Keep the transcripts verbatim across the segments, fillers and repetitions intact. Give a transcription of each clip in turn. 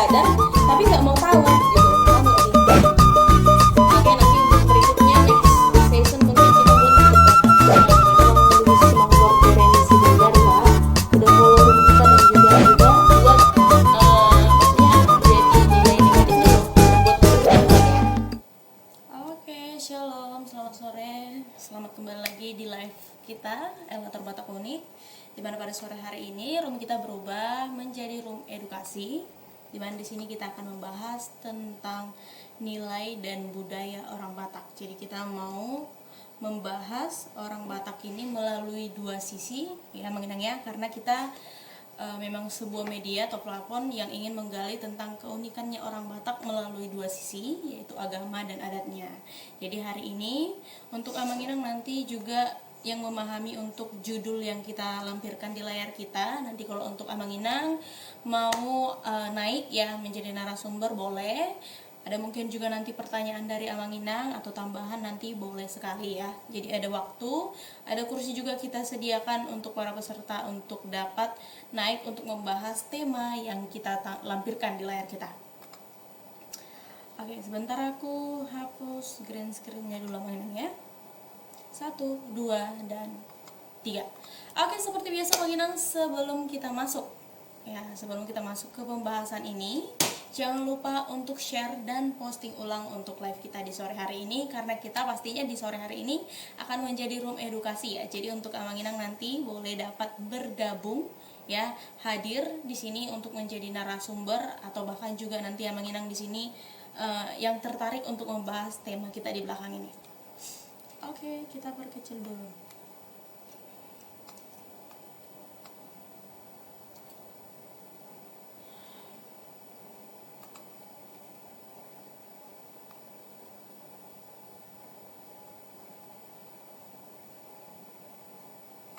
Dan tapi nggak mau tahu gitu, paham nggak sih? Oke, nanti untuk berikutnya, next session, mungkin kita buat untuk, eh, ruang diskusi, ruang toleransi sebentar, ya. Udah follow kita dan juga, juga buat, eh, maksudnya, jadi nilai negatifnya loh buat kita, ya. Oke, shalom, selamat sore. Selamat kembali lagi di live kita, Elevator Batak Unik. Di mana pada sore hari ini, room kita berubah menjadi room edukasi, di mana di sini kita akan membahas tentang nilai dan budaya orang Batak. Jadi, kita mau membahas orang Batak ini melalui dua sisi, ya, Amang Inang, ya, karena kita, eh, memang sebuah media atau platform yang ingin menggali tentang keunikannya orang Batak melalui dua sisi, yaitu agama dan adatnya. Jadi, hari ini untuk Amang Inang nanti juga yang memahami untuk judul yang kita lampirkan di layar kita. Nanti kalau untuk Amang Inang mau, eh, naik, ya, menjadi narasumber, boleh. Ada mungkin juga nanti pertanyaan dari Amang Inang atau tambahan, nanti boleh sekali, ya. Jadi, ada waktu, ada kursi juga kita sediakan untuk para peserta untuk dapat naik untuk membahas tema yang kita ta-, lampirkan di layar kita. Oke, sebentar aku hapus green screen-nya dulu, Amang Inang, ya. Satu, dua, dan tiga. Oke, seperti biasa, Amang Inang, sebelum kita masuk, ya, sebelum kita masuk ke pembahasan ini, jangan lupa untuk share dan posting ulang untuk live kita di sore hari ini, karena kita pastinya di sore hari ini akan menjadi room edukasi, ya. Jadi, untuk Amang Inang nanti boleh dapat bergabung, ya, hadir di sini untuk menjadi narasumber, atau bahkan juga nanti Amang Inang di sini, eh, yang tertarik untuk membahas tema kita di belakang ini. Oke, kita perkecil dulu.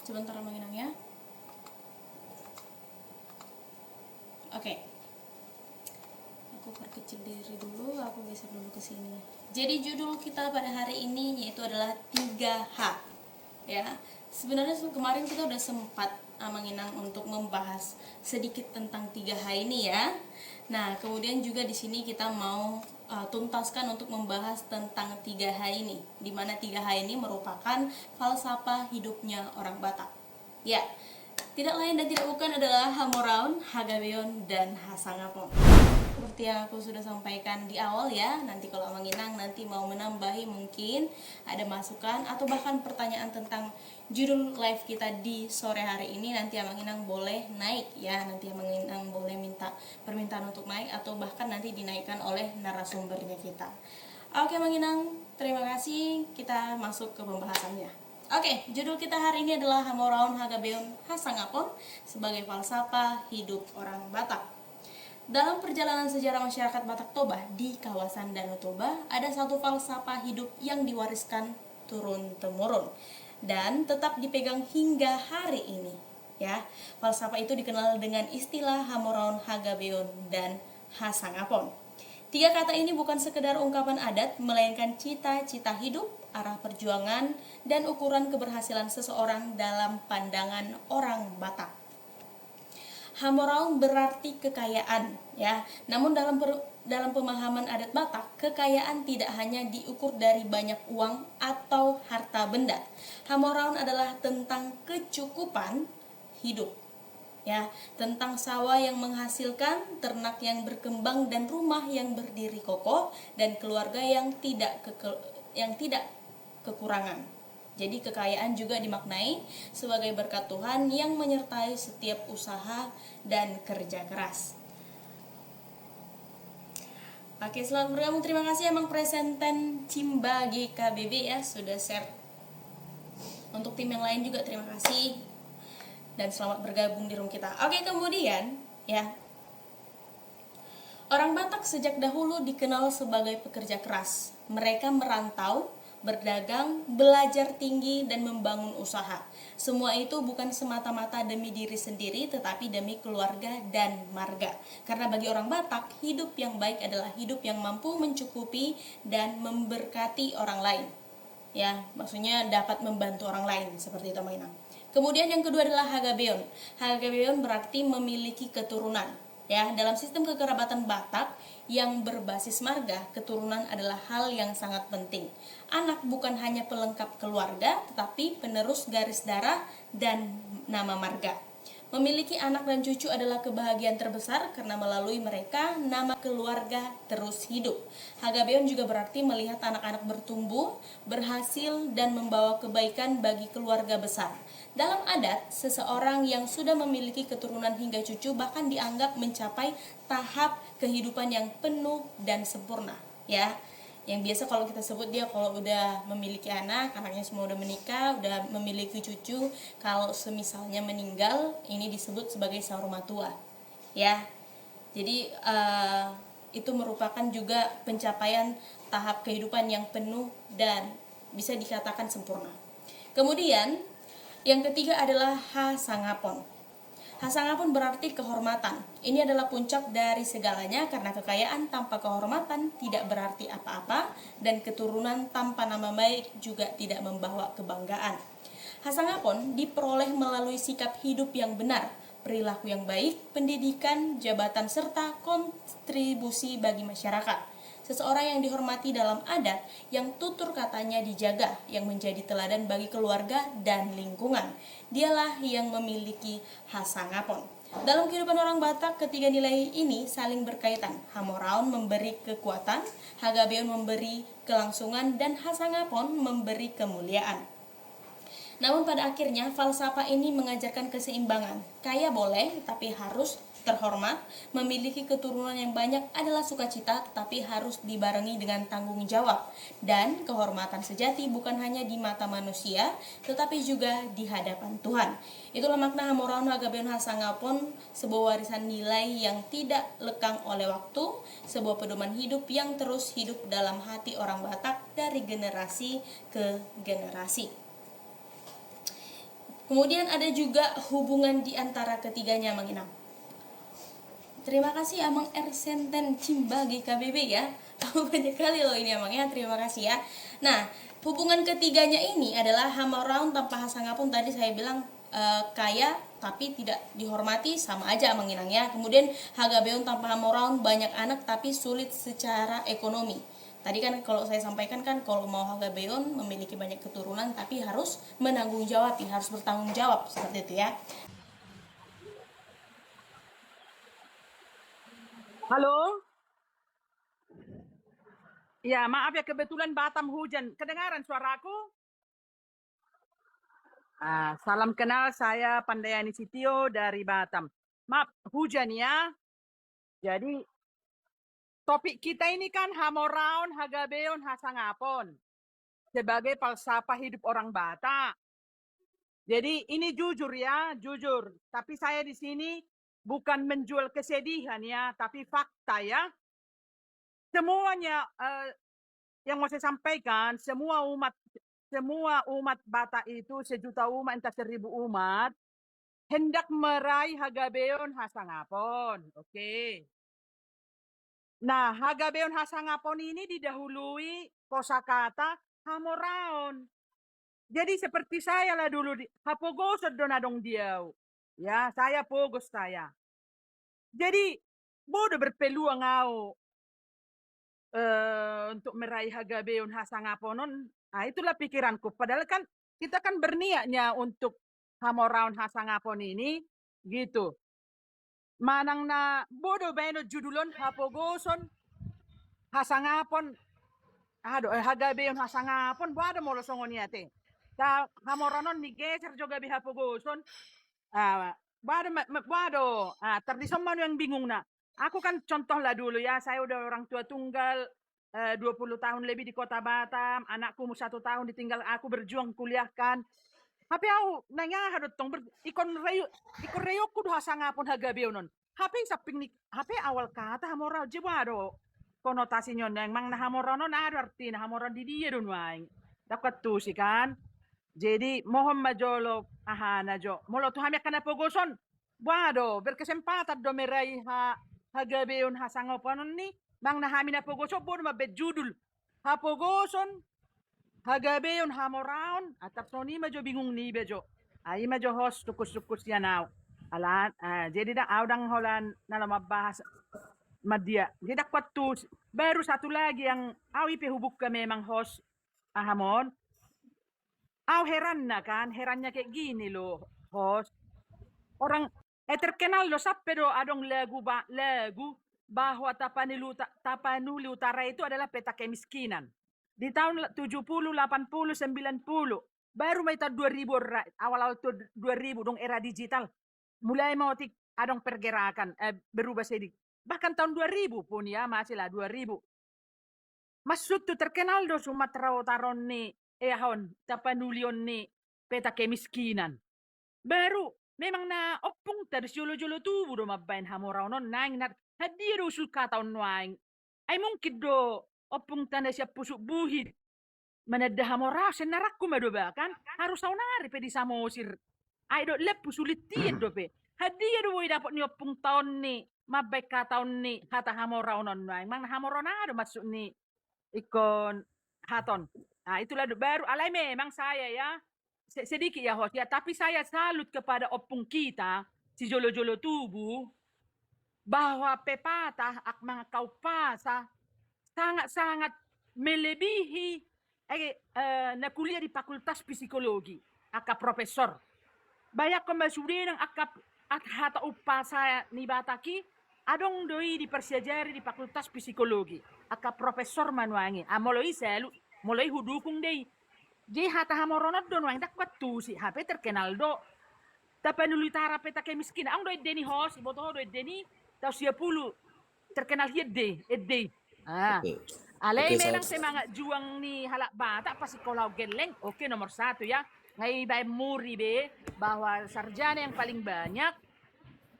Sebentar, Amang Inang, ya. Oke. Aku perkecil diri dulu, aku geser dulu ke sini. Jadi, judul kita pada hari ini yaitu adalah tiga H. Ya, sebenarnya se-, kemarin kita udah sempat, Amang Inang, untuk membahas sedikit tentang tiga H ini, ya. Nah, kemudian juga di sini kita mau, eh, tuntaskan untuk membahas tentang tiga H ini, di mana tiga H ini merupakan falsafah hidupnya orang Batak. Ya, tidak lain dan tidak bukan adalah hamoraon, hagabeon, dan hasangapon. Seperti yang aku sudah sampaikan di awal, ya, nanti kalau Amang Inang nanti mau menambahi mungkin ada masukan atau bahkan pertanyaan tentang judul live kita di sore hari ini, nanti Amang Inang boleh naik, ya, nanti Amang Inang boleh minta permintaan untuk naik atau bahkan nanti dinaikkan oleh narasumbernya kita. Oke, Amang Inang, terima kasih. Kita masuk ke pembahasannya. Oke, judul kita hari ini adalah Hamoraon, Hagabeon, Hasangapon sebagai falsafah hidup orang Batak. Dalam perjalanan sejarah masyarakat Batak Toba di kawasan Danau Toba, ada satu falsafah hidup yang diwariskan turun-temurun dan tetap dipegang hingga hari ini. Ya, falsafah itu dikenal dengan istilah Hamoraon, Hagabeon, dan Hasangapon. Tiga kata ini bukan sekedar ungkapan adat, melainkan cita-cita hidup, arah perjuangan, dan ukuran keberhasilan seseorang dalam pandangan orang Batak. Hamoraon berarti kekayaan, ya. Namun dalam per-, dalam pemahaman adat Batak, kekayaan tidak hanya diukur dari banyak uang atau harta benda. Hamoraon adalah tentang kecukupan hidup. Ya, tentang sawah yang menghasilkan, ternak yang berkembang, dan rumah yang berdiri kokoh, dan keluarga yang tidak keke-, yang tidak kekurangan. Jadi, kekayaan juga dimaknai sebagai berkat Tuhan yang menyertai setiap usaha dan kerja keras. Oke, selamat bergabung. Terima kasih, Amang Presenten Cimba G K B B, ya, sudah share. Untuk tim yang lain juga terima kasih dan selamat bergabung di room kita. Oke, kemudian, ya, orang Batak sejak dahulu dikenal sebagai pekerja keras. Mereka merantau, berdagang, belajar tinggi, dan membangun usaha. Semua itu bukan semata-mata demi diri sendiri, tetapi demi keluarga dan marga. Karena bagi orang Batak, hidup yang baik adalah hidup yang mampu mencukupi dan memberkati orang lain. Ya, maksudnya dapat membantu orang lain, seperti itu, Amang Inang. Kemudian yang kedua adalah hagabeon. Hagabeon berarti memiliki keturunan. Ya, dalam sistem kekerabatan Batak yang berbasis marga, keturunan adalah hal yang sangat penting. Anak bukan hanya pelengkap keluarga, tetapi penerus garis darah dan nama marga. Memiliki anak dan cucu adalah kebahagiaan terbesar karena melalui mereka nama keluarga terus hidup. Hagabeon juga berarti melihat anak-anak bertumbuh, berhasil, dan membawa kebaikan bagi keluarga besar. Dalam adat, seseorang yang sudah memiliki keturunan hingga cucu bahkan dianggap mencapai tahap kehidupan yang penuh dan sempurna, ya. Yang biasa kalau kita sebut dia kalau udah memiliki anak, anaknya semua udah menikah, udah memiliki cucu, kalau semisalnya meninggal, ini disebut sebagai saur matua, ya. Jadi, eh, itu merupakan juga pencapaian tahap kehidupan yang penuh dan bisa dikatakan sempurna. Kemudian, yang ketiga adalah hasangapon. Hasangapon berarti kehormatan. Ini adalah puncak dari segalanya karena kekayaan tanpa kehormatan tidak berarti apa-apa dan keturunan tanpa nama baik juga tidak membawa kebanggaan. Hasangapon diperoleh melalui sikap hidup yang benar, perilaku yang baik, pendidikan, jabatan, serta kontribusi bagi masyarakat. Seseorang yang dihormati dalam adat, yang tutur katanya dijaga, yang menjadi teladan bagi keluarga dan lingkungan. Dialah yang memiliki hasangapon. Dalam kehidupan orang Batak, ketiga nilai ini saling berkaitan. Hamoraon memberi kekuatan, hagabeon memberi kelangsungan, dan hasangapon memberi kemuliaan. Namun pada akhirnya, falsafah ini mengajarkan keseimbangan. Kaya boleh, tapi harus terhormat. Memiliki keturunan yang banyak adalah sukacita, tetapi harus dibarengi dengan tanggung jawab. Dan kehormatan sejati bukan hanya di mata manusia, tetapi juga di hadapan Tuhan. Itulah makna hamoraon, hagabeon, hasangapon, sebuah warisan nilai yang tidak lekang oleh waktu, sebuah pedoman hidup yang terus hidup dalam hati orang Batak dari generasi ke generasi. Kemudian ada juga hubungan di antara ketiganya, Amang Inang. Terima kasih Amang Ersenten Cimba G K B B ya. Banyak kali loh ini Amang ya, terima kasih ya. Nah, hubungan ketiganya ini adalah hamoraon tanpa hasangapon, tadi saya bilang, eh, kaya tapi tidak dihormati, sama aja Amang Inang ya. Kemudian hagabeon tanpa hamoraon, banyak anak tapi sulit secara ekonomi. Tadi kan kalau saya sampaikan kan, kalau mau hagabeon memiliki banyak keturunan, tapi harus menanggung jawab, harus bertanggung jawab seperti itu ya. Halo? Ya, maaf ya, kebetulan Batam hujan. Kedengaran suaraku? Ah, salam kenal, saya Pandayani Sitio dari Batam. Maaf, hujan ya. Jadi, topik kita ini kan hamoraon, hagabeon, hasangapon sebagai falsafah hidup orang Batak. Jadi, ini jujur ya, jujur. Tapi saya di sini bukan menjual kesedihan ya, tapi fakta ya. Semuanya, eh, yang mau saya sampaikan, semua umat, semua umat Batak itu, sejuta umat, entah seribu umat, hendak meraih hagabeon hasangapon. Oke. Nah, hagabeon hasangapon ini didahului kosakata hamoraon. Jadi seperti saya lah dulu di, hapogoson do na adong di au. Ya, saya pogos saya. Jadi, bodo berpeluang au, eh, untuk meraih hagabeon hasangapon on. Ah, itulah pikiranku. Padahal kan kita kan berniatnya untuk hamoraon hasangapon ini, gitu. Manang na bodo baenon judul on, hapogoson, hasangapon, aha do, eh, hagabeon hasangapon, boha do molo songon i ate. Ta hamoraon on digeser jo gabe hapogoson. Ah, boha do, ma-, ma-, boha do. Ah, tar dison ma nuaeng bingungna. Aku kan contoh lah dulu ya, saya udah orang tua tunggal, eh, dua puluh tahun lebih di Kota Batam, anakku umur satu tahun ditinggal aku berjuang kuliahkan. Hape au naeng aha do tong ber-, ingkon rayo-, ingkon rayonku do hasangapon hagabeon on. Hape samping ni, hape awal kata hamoraon, je boha do konotasi ni on, naeng manang na hamoraon on aha do artina, hamoraon di dia do nuaeng. Dapat tusi kan. Jadi mohon ma jolo ahana jo. Molo tu hami angka na pogoson, boha do, berkesempatan do meraih ha-, hagabeon hasangapon on ni, manang na hami na pogoson, bodo mambaen judul. Hapogoson, hagabeon, hamoraon, ah, tar songon i ma jo bingung niba jo. Ah, i ma jo host, sungkun-sungkun sian au. Alana, ah, jadi ndang, au ndang holan na laho mambahas mandia. Jadi ndang kuantusi. Baru satu lagi yang au i pe hubuka memang, host. Aha mon? Au heranna kan, herannya kayak gini loh, host. Orang, eh, terkenal do, sampe do adong lagu ba-, lagu bahwa Tapanuli Uta-, Tapanuli Utara itu adalah peta kemiskinan. Di tahun la-, tujuh puluh, delapan puluh, sembilan puluh. Baru ma i tahun dua ribu ra-, awal-awal tahun dua ribu dong, era digital. Mulai ma otik adong pergerakan, eh, berubah sedikit. Bahkan tahun dua ribu pun ya, masih lah dua ribu. Maksudhu terkenal do Sumatera Utara on ni, eh, aha on, Tapanuli on ni peta kemiskinan. Baru, memang na ompungta do sijolo-jolo tubu do mambaen hamoraon on, naeng na, handia do usul hata on nuaeng. Ai mungkin do ompungta na sian Pusuk Buhit mananda hamoraon, sian na rangku ma do bahkan, harus saonari pe di Samosir. Ai dohot lempu sulit hian dope. Handia do boi dapot ni ompungta on ni mambaen hata on ni, hata hamoraon on nuaeng. Manang na hamoraon aha do maksud ni ingkon hata on. Ah, itulah do baru, alai memang saya ya, se-, sedikit ya, host ya, tapi saya salut kepada ompung kita sijolo-jolo tubu, bahwa pepatah, ak-, manang angka umpasa sangat-sangat melebihi, eh, eh, na kuliah di Fakultas Psikologi, angka profesor. Bayangkon ma sude nang angka, at-, hata umpasa ni Batak i, adong do i diparsiajari di Fakultas Psikologi, angka profesor ma nuaeng i. Ah, molo i salut, molo i hudukung do i. Jadi hata hamoraon on do nuaeng ndang kuantusi, hape terkenal do Tapanuli Utara peta kemiskinan. Adong do ende ni, host, iboto ho do ende ni, tahun sia pulu. Terkenal hian ende, ende i. Ah. Oke. Alai oke, memang sa- semangat juang ni halak Batak, pasingkolahon gelleng, oke, nomor satu ya. Nga ibaen muri be bahwa sarjana yang paling banyak,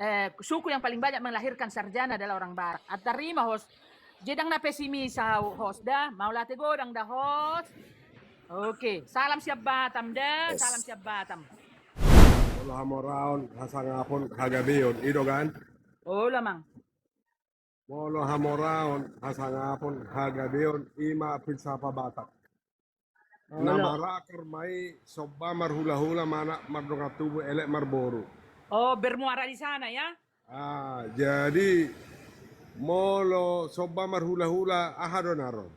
eh, suku yang paling banyak melahirkan sarjana adalah orang Batak. Ah, tarima, host. Jadi ndang na pesimis au, host, da. Mauliate godang da, host. Oke, salam sian Batam da, yes, salam sian Batam. Molo hamoraon, hasangapon, hagabeon, i do kan? Olo, amang. Molo hamoraon, hasangapon, hagabeon, i ma filsafat Batak. Olo. Na marakar ma i, somba marhulahula, manat mardongan tubu, elek marboru. Oh, bermuara di sana ya? Ah, jadi molo somba marhulahula, aha do na ro?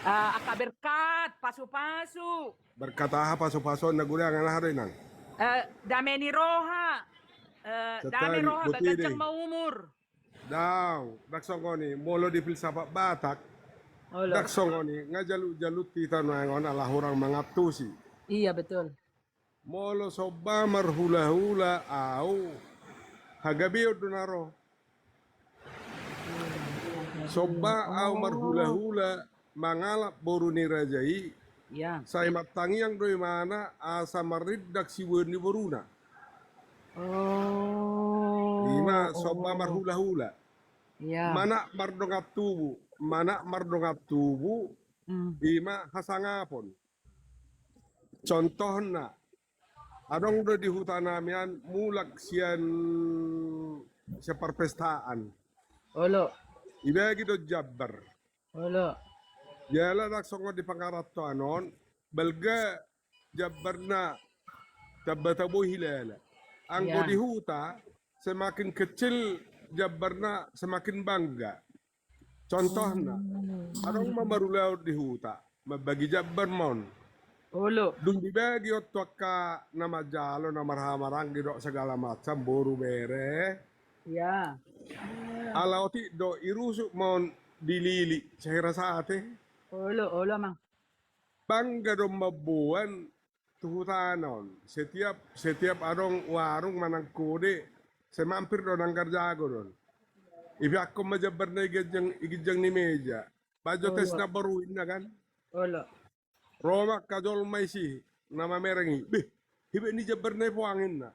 Ah, angka berkat, pasupasu. Berkat aha, pasupasu, na godang, aha do inang? Eh, dame ni roha. Eh, dame ni roha, baganjang ma umur. Daong, ndang songon i, molo di filsafat Batak, olo, ndang songon i, nga jalut-jalut hita nuaeng on ala hurang mangantusi. Iya, betul. Molo somba marhulahula au, hagabeon do na ro. Somba au marhulahula mangalap boru ni raja i, ya, sai martangiang do imana asa marrindak sibueon ni boruna. Oh. I ma somba marhulahula. Ya. Manat mardongan tubu, manat mardongan tubu, hmm, i ma hasangapon. Contohna, adong do di huta nami an mulak sian, sian parpestaan. Olo. Ibagi do jambar. Olo. Jala ndang songon di pangarantoan on, balga jambarna tamba tabo i hilala. Anggo, ya, di huta, semakin kecil jambarna semakin bangga. Contohna, hmm, adong ma marulaon di huta, mambagi jambar ma on. Olo. Dung dibagi on tu angka na manjalo, na marhahamaranggi dohot segala macam, boru, bere. Ya. Ala otik do, irusuk ma on di lili, sahira sate. Olo, olo, amang. Bangga do mamboan tu hutana on. Setiap, setiap adong warung manang kode, sai mampir do, nanggar jago do on. Ipeakkon ma jambarna i ginjang, i ginjang ni meja. Baen jo tes na boru inna kan. Olo. Ro ma angka jolma disi, na mamereng i. Beh, ibaen ni jambarna i poang inna.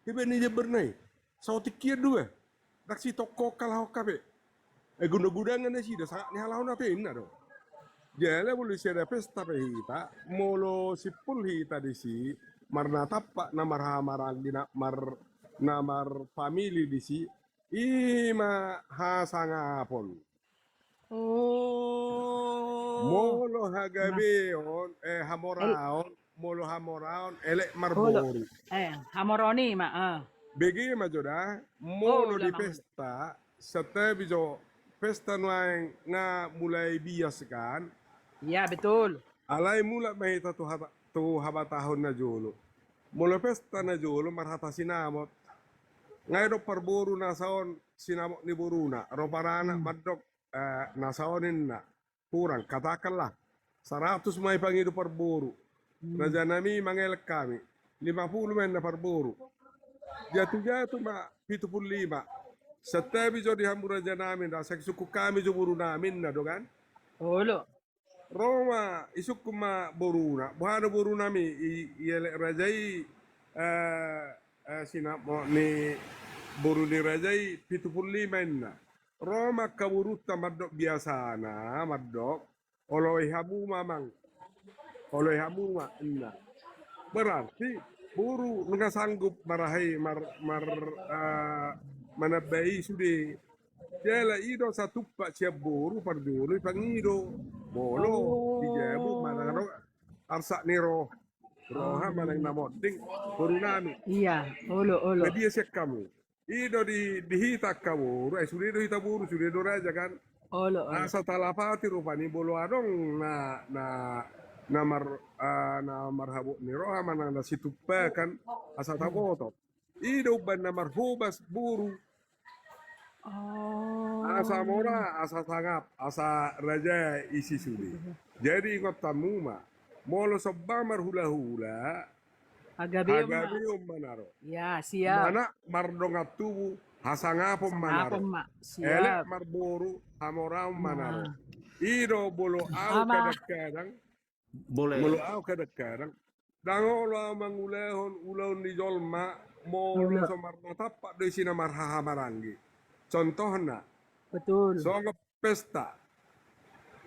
Ibaen ni jambarna i. Saotik hian do ba. Ndang sitongkon halak on hape. Eh, guna-guna nasida, sangap ni halak on hape inna do. Jala molo sada pesta pe hita, molo simpul hita disi, marnatampak, na marhahamaranggi, na mar-, na marfamili disi, i ma hasangapon. Oh. Molo hagabeon, eh, hamoraon, molo hamoraon elek marboru. Eh, hamoraon i ma. Bege ma jo da, molo di pesta, santabi jo pesta nuaeng nga mulai bias kan. Iya, betul. Alai mulak ma hita tu hata, tu habatahon na jolo. Molo pesta na jolo marhata sinamot. Nga i do parboru na saon sinamot ni boruna, ro paranak mandok, eh, na saon inna. Hurang, katakanlah, saratus ma ipangido parboru. Rajanami mangelek hami, lima pulu ma inna parboru. Jatu-jatu ma pitu pulu lima. Santabi jo di hamu rajanami, ndang sai sungkun hami jo borunami inna do kan. Olo. Ro ma isungkun ma boruna, boha do borunami, i, ielek raja i, eh, eh, sinamot ni boru ni raja i pitu pulu lima inna. Ro ma angka borunta mandok biasana, mandok, oloi hamu ma amang. Oloi hamu ma inna. Berarti boru nunga sanggup marahai mar, mar, eh, manambai sude. Jala i do satumpak sian boru parjolo ipangido. Molo di jabu manang do arsak ni roha. Roha manang na monding borunami. Iya, olo, olo. Dia sian hamu. I do di, di hita angka boru, eh, sude do hita boru, sude do raja kan. Olo, olo. Asa talapati rupani molo adong na, na, na mar, ah, na marhabot ni roha manang na situmpakan, asa taboto. I do umbahen na marhobas boru. Oh. Asa mora, asa sangap, asa raja isi sude. Jadi ingot hamu ma, molo somba marhula-hula, hagabeon ma na ro. Ya, siap. Manang mardongan tubu, hasangapon ma na ro. Elek marboru, hamoraon ma na ro. I do molo au kadang-kadang, molo au kadang-kadang, ndang olo au mangulahon ulaon ni jolma molo so marnatampak do isi na marhahamaranggi. Contohna, songon pesta,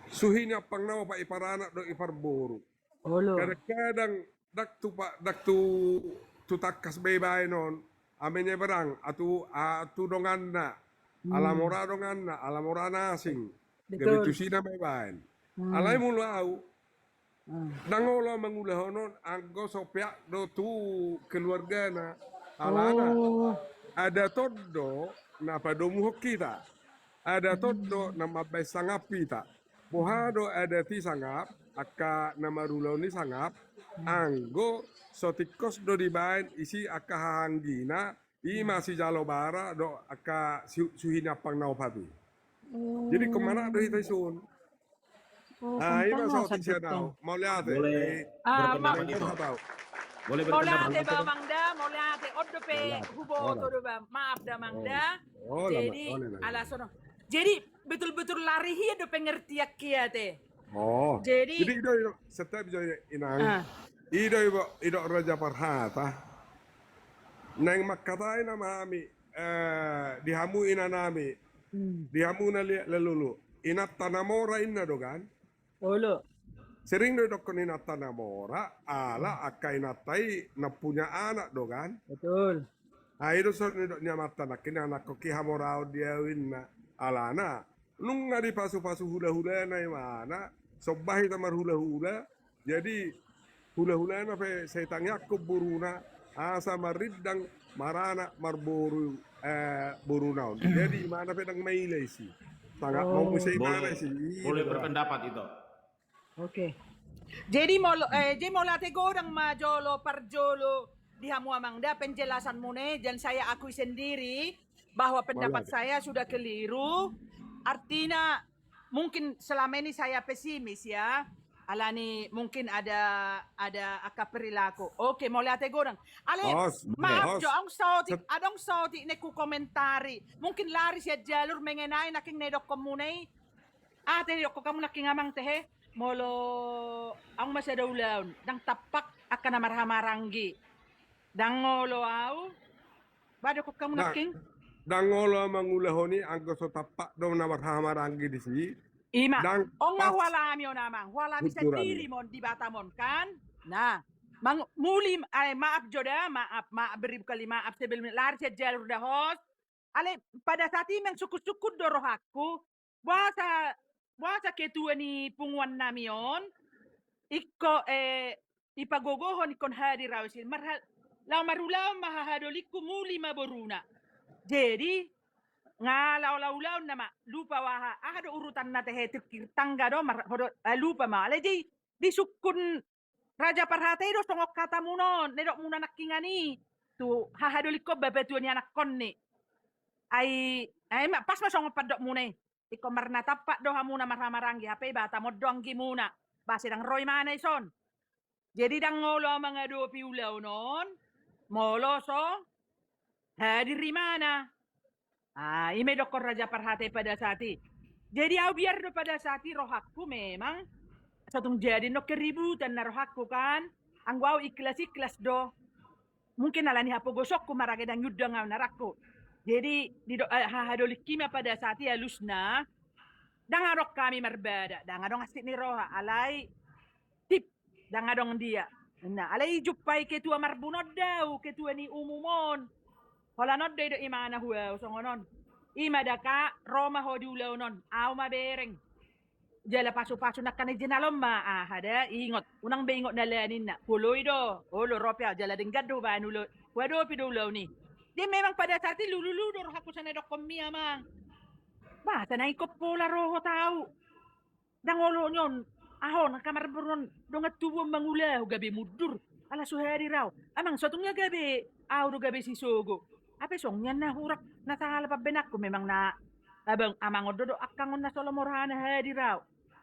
suhi ni ampang na opat, i paranak dohot i parboru. Kadang-kadang ndang tu pa, ndang tu, tu tangkas be ibaen on, ame nyebrang, atu, atu donganna, ala mora donganna, ala mora na asing. Gabe tusi na ma ibaen. Alai molo au, ndang olo mangulahon on anggo so peak do tu keluargana. Alana adat on do na padomuhon hita. Adat on do na mambaen sangap hita. Boha do adat i sangap, angka na marulaon i sangap, anggo so tingkos do dibaen isi angka hahaanggina, i ma sijalo bara do angka su, suhi ni ampang na opat i. Jadi ingkon manat do hita i son. Ah, i ma saotik sian au. Mauliate. Mauliate ba amang da, mauliate. On dope huboto do ba. Maaf da amang da. Jadi ala sonon. Jadi betul-betul lari hia do pengertian hia te. Oh. Jadi, jadi i do, i do, santabi jo inang. I do, i do, i do raja parhata. Naeng mangkatai nama hami, eh, di hamu inanami, di hamu na liat na lolo, inanta na mora inna do kan? Olo. Sering do idokkon inanta na mora, ala angka inanta i na punya anak do kan? Betul. Ai do songon nidok ni amanta nangkin, anakkon i hamoraon di au inna. Alana nunga dipasu-pasu hula-hulana imana, somba hita marhula-hula. Jadi hula-hulana pe sai tangiangkon boruna asa marindang, maranak, marboru, eh, boruna on. Jadi imana pe ndang maila isi. Sangap mau muse imana isi. Boleh berpendapat itu. Oke. Jadi molo, eh, jadi mauliate godang ma jolo parjolo di hamu amang da penjelasanmuna i, dan saya akui sendiri bahwa pendapat saya sudah keliru. Artinya mungkin selama ini saya pesimis ya. Alani mungkin ada, ada angka perilaku. Oke, mauliate godang. Ale, maaf jo, adong saotik, adong saotik na hukomentari. Mungkin lari sian jalur mengenai nangkin na nidokkonmuna i. Ah, te didokkon hamu nangkin amang te he, molo au ma sada ulaon, ndang tampak angka na marhahamaranggi. Ndang olo au, ba didokkon hamu nangkin? Ndang olo au mangulahon i anggo so tampak do na marhahamaranggi disi. I ma. On ma hualami on amang, hualami sandiri ma on di Batam on kan. Nah, muli, eh, maaf jo da, maaf, maaf, beribu kali maaf sebelum lari sian jalur da host. Ale, pada saat i memang sungkun-sungkun do rohangku. Boasa, boasa ketua ni punguan nami on ingkon, eh, ipagogohon ingkon hadir au i. Marha-, laho marulaon ma hahadolingku, muli ma boruna. Jadi nga laho-laho ulaon nama, lupa waha, aha do urutanna, tehe tungkir tangga do, mar-, hodo, eh, lupa ma. Alai jadi disungkun Raja Parhata i do songon hatamuna on, na didokmuna nangkiningan i tu hahadolingkon, bapatua ni anakkonni. Ai, ai ma, pas ma songon pandokmuna i. Ingkon marnatampak do hamuna marhahamaranggi, hape ibatam on do anggimuna. Ba sai ndang ro imana i son. Jadi ndang olo au mangadopi ulaon on molo so hadir imana. Ah, i ma didokkon Raja Parhata i pada saat i. Jadi au biar do pada saat i rohangku memang, so tung jadi annon keributan na rohangku kan. Anggo au ikhlas-ikhlas do. Mungkin alani hapogosonku marage ndang iundang au narangku. Jadi dido-, eh, hahadolingki ma pada saat i alusna. Ndang adong hami marbada, ndang adong hansit ni roha, alai tip, ndang adong dia. Nah, alai dijumpai ketua Marbun on do au, ketua ni umum on. Holan on do didok imana tu au songon on. I ma daka, ro ma ho di ulaon on, au ma bereng. Jala pasu-pasu nangkin i, jinalon ma, ah, aha da, ingot. Unang be ingot na lae ninna. Huoloi do, olo ro pe au, jala denggan do hubaen ulaon. Huadopi do ulaon i. Jadi memang pada saat i lululu do rohangku sian na didokkonmi, amang. Ba, sai na ingkon pola ro ho tu au. Ndang olo ni on, ahu on, angka marboru on, dongan tubu on mangulahon gabe mundur. Ala so hadir au. Amang, so tung ia gabe au do gabe sisogo. Hape songon i na hurang, na sala pambahenanku memang na abang, amang on do didok angka on na so lomo rohana hadir au.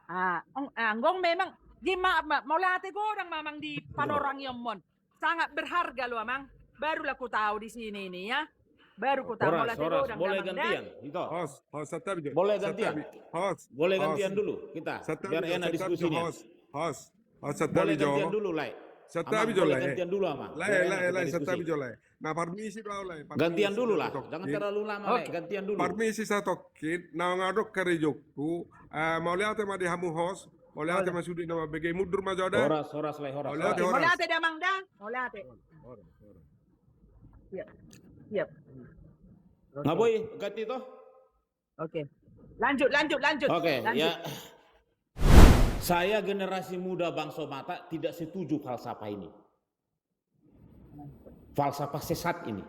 Ah, ong, ah, anggong memang, di ma-, ma-, mauliate godang ma amang di panorangion on. Sangat berharga lo, amang. Barulah ku tahu di sini ini, ya. Baru ku tahu. Horas, mauliate horas, godang, boleh amang, gantian, da. Ito. Host, host, santabi jo. Boleh gantian. Santabi. Host, boleh host. Gantian dulu kita, santabi biar jo, enak santabi jo, diskusinya. Host, host. Host, santabi jo. Boleh gantian dulu, Lae. Santabi jo, Lae. Amang, boleh gantian dulu, amang. Lae, biar enak kita diskusi. Lae, Lae, santabi jo, Lae. Nah, parmisi do au, Lae. Gantian dulu lah. Parmisi, satongkin. Jangan terlalu lama, Lae. Oke. Gantian dulu. Parmisi, satongkin. Naung adong karejongku. Eh, mauliate ma di hamu host. Mauliate ma sude na mambege, mundur ma jo da. Horas, horas, Lae, horas. Mauliate, horas. Mauliate da, amang, da. Mauliate. Horas, horas. Siap. Siap. Nga boi ganti toh? Oke. Lanjut, lanjut, lanjut. Oke, lanjut. Ya. Saya generasi muda bangso Batak tidak setuju falsafah ini. Falsafah sesat ini.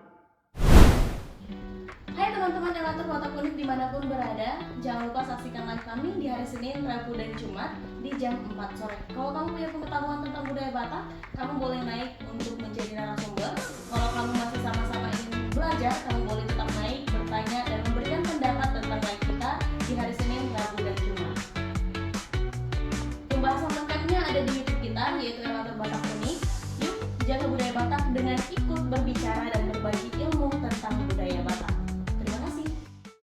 Hai teman-teman Ellatour Batak Unik dimanapun berada, jangan lupa saksikan live kami di hari Senin, Rabu, dan Jumat di jam empat sore. Kalau kamu punya pengetahuan tentang budaya Batak, kamu boleh naik untuk menjadi narasumber. Kalau kamu masih sama-sama ingin belajar, kamu boleh tetap naik, bertanya, dan memberikan pendapat tentang live kita di hari Senin, Rabu, dan Jumat. Pembahasan lengkapnya ada di YouTube kita, yaitu